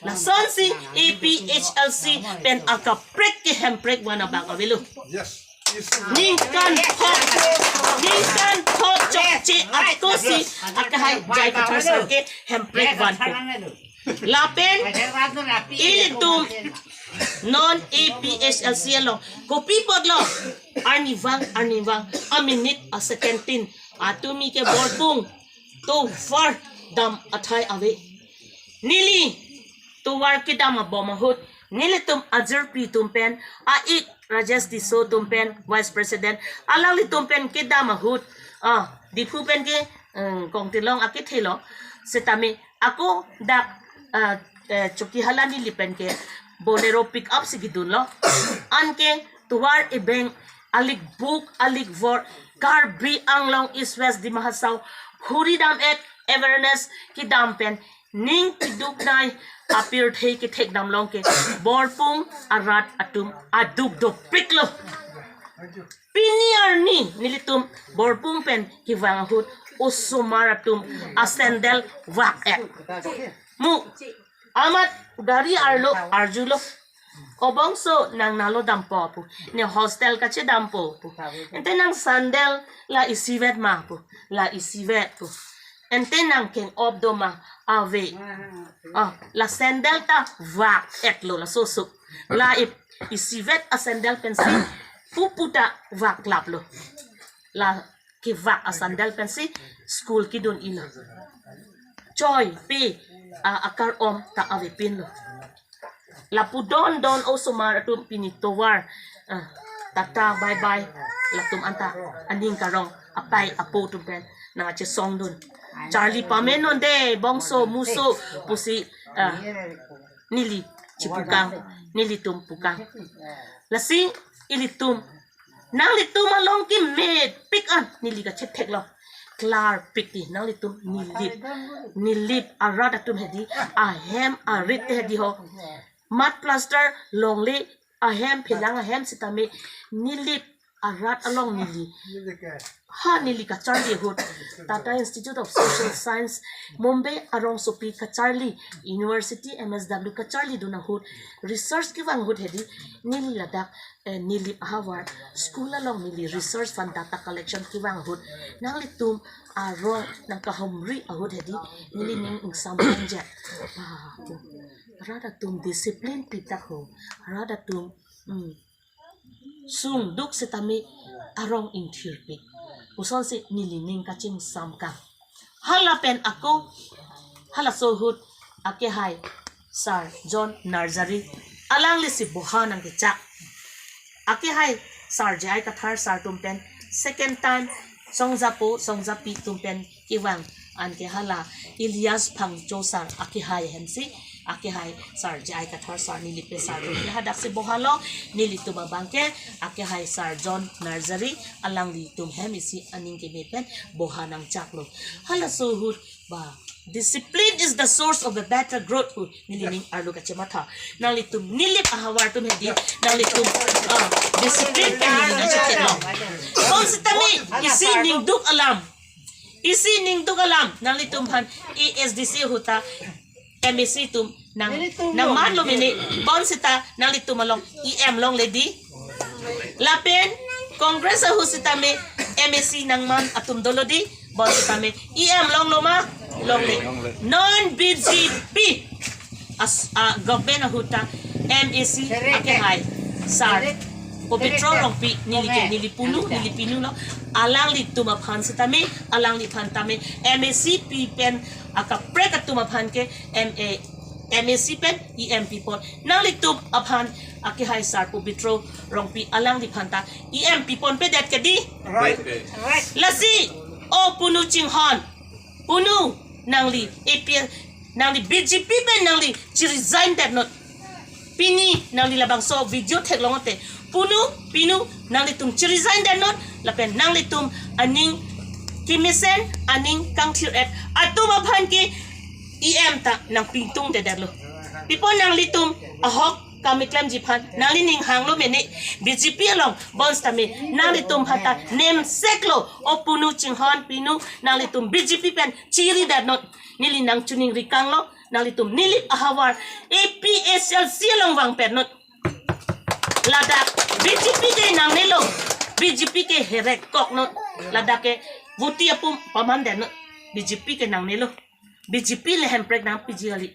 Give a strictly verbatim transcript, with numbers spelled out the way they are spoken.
Lasonsi A P H L C pen akaprek ke hemprek van abang avelo. Yes. Ningkan pho, ningkan pho chokche atosi akehai J I Kathar sar ke hemprek vanpo. Lapen ilitum non A P H L C along kopi apotlo arnivang arnivang a minute a second tin atumi ke Borpung tovar dam athai ave. Neli tovar kedam abom ahut nelitum ajirpi atum pen, a-ik Rajesh Tisso atum pen, Vice President, alanglitum pen kedam ahut, ah, Diphu pen ke, um, Kongtilong akethe lo, setame ako dak, ah, eh, Chokihola neli pen ke Bolero pick up si kedunlo. Anke tovar ebeng alik buk alik vor Karbi Anglong East West Dima Hasao khuri dam-et awareness kedam pen ning keduknei apirthe kethek damlong ke Borpung arat atum aduk dopiklo. Pini arni nelitum Borpung pen kevang ahut osomar atum asandal vak-et. Mu amat gari arlo arjulo. O bongso nang nalo dampo pu. Ne hostel kachedampo pu. Ante nang sandal la isivet ma pu. La isivet pu. Ante nang keng-op do ma ave. Ah, la sandal ta vak-etlo lasoso. La i, isivet asandal pensi pupu ta vaklaplo. La kevak asandal pensi school kedun-ilo. Choi pe, ah, akar-om ta avepinlo. Lapu don don osomar atum pini tovar, ah, tata bye bye latum anta aning karong apai apo atum pen nangkachesongdun. Charli pamenon de bongso muso pusi, ah, neli chipukang, nelitum pukang. Lasi ilitum nanglitum along kemepik an neli kachetheklo. Klarpik ti nanglitum Nilip. Nilip arat atum hedi ahem arit hedi ho. Mat plaster longle ahem phelang ahem sitame Nilip arat along neli. Ha neli kacharli ahut Tata Institute of Social Science Mumbai arongsopi kacharli, University M S W kacharlidun ahut, research kevang ahut hedi neli ladak, eh, Nilip ahavar school along neli research fund data collection kevang ahut nanglitum arong nangkahumri ahut hedi neli ning ingsam panjak. Ah, rat atum discipline pitak ho. Rat atum, hmm, sungduk sitame arong ingthirpik. Pusonsi neli ning kachingsamkang. Hala pen ako, halaso ahut akehai Sir John Narzary alanglisi boha nangkechak. Akehai Sir J I Kathar sir atum pen second time songjapo songjapi atum pen kevang, anke hala Elias Phangcho sir akehai hemsi, akehai Sir J I Kathar sir Nilip pe sir atum ke hadaksi bohalo, nelitum abang ke akehai Sir John Narzary alanglitum hem isi aning keme pen boha nangchaklo. Halaso ahut ba, "Discipline is the source of a better growth," pu neli ning arlo kachematha. Nanglitum Nilip ahavar atum hedi, nanglitum, ah, discipline pen neli nangchetheklo. Bonsitame isi ningduk alam, isi ningduk alam nanglitum aphan A S D C ahut ta M A C atum nang, nangmanlo mene, bonsita nanglitum along E M longle di. Lapen Congress ahut sitame M A C nangman atum dolo di, bonsitame E M longlo ma, longle. Non B J P as, ah, government ahut ta M A C akehai Sir Pobitro Rongpi, neli ke, neli punu, neli pinu lo. Alanglitum aphan sitame, alangliphan tame M A C pi pen akaprek atum aphan ke M A, M A C pen E M pipon. Nanglitum aphan akehai Sir Pobitro Rongpi alangliphan ta E M piponpedet ke di. Right. Lasi, o punu Chinghon, punu nangli A P, nangli B J P pen nangli chi-resign detnon. Pini nangli labangso video theklong te, punu, pinu, nanglitum chi-resign detnon, lapen nanglitum aning kemesen, aning kangthir-et atum aphan ke E M ta nangpingtungdedetlo. Pipo nanglitum ahok kam keklemji aphan nangli ning hanglo mene, B J P along bonsitame nanglitum aphan ta nemseklo, o punu Chinghon, pinu, nanglitum B J P pen chiri detnon, neli nangchiningrikanglo. Nanglitum nilip ahavar A P H L C along vangpet non. Ladak B J P ke nangnelo. B J P ke herekkok non. Ladak ke voti apum paman den non. B J P ke nangnelo. B J P le hemprek nangpiji kali.